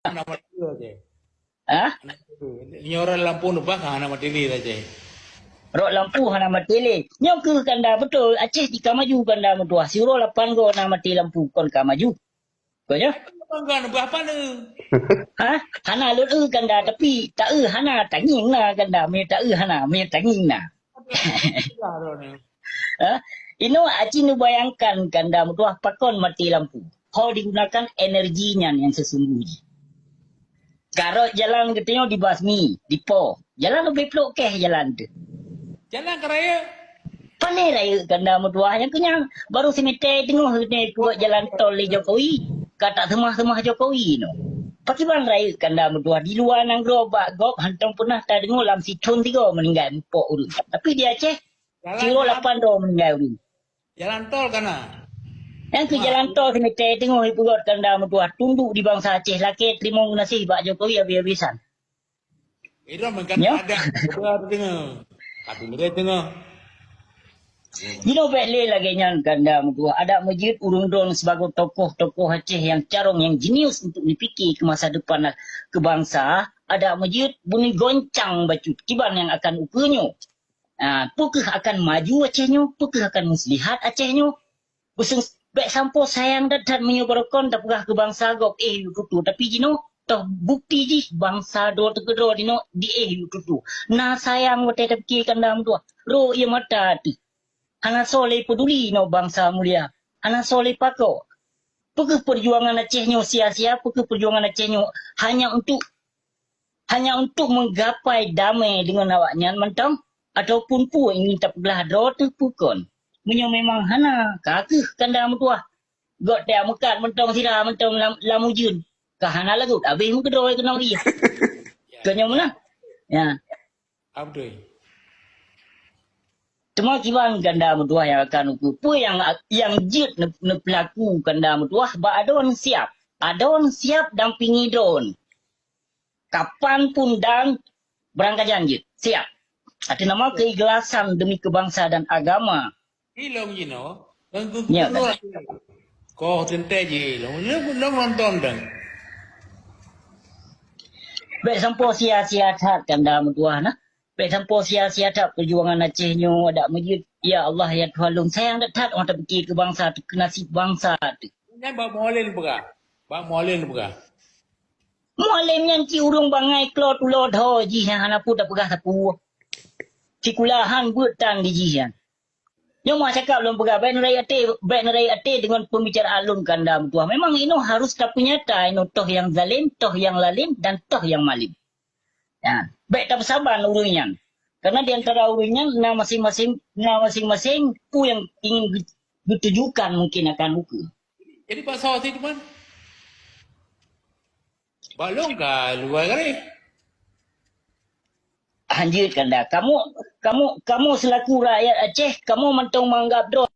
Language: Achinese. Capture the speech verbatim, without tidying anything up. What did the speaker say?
Hana maté lé, Aceh. Hah? Hana maté lé. Nyoe rot lampu neubah ka hana maté lé, Aceh. Rot lampu hana maté lé. Nyoe keuh kanda beutôi. Aceh jika maju kanda meutuah. Siuroe lapan goe na maté lampu kon ka maju. Kon nyoe? Bangga neubah pane. Ha? Hana lôn eu kanda, tapi ta eu hana, tangieng na kanda. Mé ta eu hana, mé tangieng na. Ha? Inoe aci neubayangkan kanda meutuah pakon maté lampu. Ho digunakan energi nyan nyang sesungguh jih. Karot jalan geutanyoe dibasmi, dipo. Jalan leubeh plôk keh jalan teuh. Jalan ka rayeuk. Pane rayeuk kanda meutuah nyang keunyang. Baru simité teungoh geutanyoe peubuet jalan tol lé Jokowi. Ka taseumah-seumah Jokowi nyoe. Pakiban rayeuk kanda meutuah di luwa nanggroe bak gob hántom peunah tadeungoe lam sithon tiga meuninggai mupok ureueng. Tapi di Aceh, Jalan, siuroe jalan. Lapan droe meuninggai ureueng. Jalan tol ka na. Nyang keu jalan tol simité teungoh ipeugot kanda meutuah tunduk di bansa Aceh lakée teurimong geunaséh bak Jokowi abéh-abésan. Itu meukan ada, ada teungoh. Tapi mereka teungoh. Jinoe bék lé lagée nyan kanda meutuah. Adak meujeuet ureueng droen sibagoe tokoh-tokoh Aceh nyang carông, nyang jenius untuk neupiké keu masa depan keu bansa. Adak meujeuet beuneugoncang bacut kiban nyang akan ukeue nyoe. Ah, peu kheueh akan maju Aceh nyoe? Peu kheueh akan muslihat Aceh nyoe? Bék sampoe sayang that-that meunyoe barokon tapeugah keu bansa gob éh yue tutoe. Tapi jinoe toh bukti jih bansa droe teukeudroe jinoe di éh yue tutoe. Na sayang watée tapiké kanda meutuah. Ro ie mata teuh. Hana soe lé peuduli inoe bansa mulia. Hana soe lé pakoe. Peu kheueh peujuangan Aceh nyoe sia-sia? Peu kheueh peujuangan Aceh nyoe hanya untuk hanya untuk menggapai damai dengan awaknyan mantong, ataupun peue ingin tapeuglah droe teuh peue kon. Meunyoe memang hana, ka kheueh kanda meutuah. Göt teuh meukat mantong sira mantong lam, lam ujeuen. Ka hana lagot, habéh meukeudroe keunoe ié. Keu nyoe meunan. Ya. Abdul. Teuma kiban kanda meutuah nyang akan ukeue. Peue nyang, nyang jeuet ne-, neupeulaku kanda meutuah bak adon siap. Adon siap dampingi droen. Kapan pun dan beurangkajan jeuet. Siap. Até nama keikhlasan demi keu bansa dan agama. Ilong jinoe, dan gubernur. Koh teuntée jih ilong. Ilong, ilong nonton dan. Bék sampoe sia-sia that kanda meutuah na. Bék sampoe sia-sia that peujuangan Aceh nyoe adak meujeuet. Ya Allah, ya Tuhan lôn, sayang that-that oh tapiké keu bansa teuh, keu nasib bansa teuh. Nyan bak Mualem peugah. Bak Mualem peugah. Mualem nyan cit ureueng bangai kloe tulo dho jih nyang hana peue tapeugah sapeue. Sikulahan beuet tan di jih nyan. Nyoe meucakap lôn peugah, bék neurayeuk até, bék neurayeuk até deungon pembicaraan lôn kanda meutuah. Memang inoe harus tapeunyata inoe toh nyang zalem, toh nyang lalem, dan toh nyang malem. Ya, bék tapeusaban ureueng nyan. Karena di antara ureueng nyan na masing-masing, na masing-masing peue nyang ingin geu-, geutujukan mungkin akan ukeue. Jadi bak soe sit teuma? Bak lôn ka luwa garéh. Hanjeuet kanda. Kamoe, kamoe, kamoe selaku rakyat Aceh, kamoe mantong menganggap droe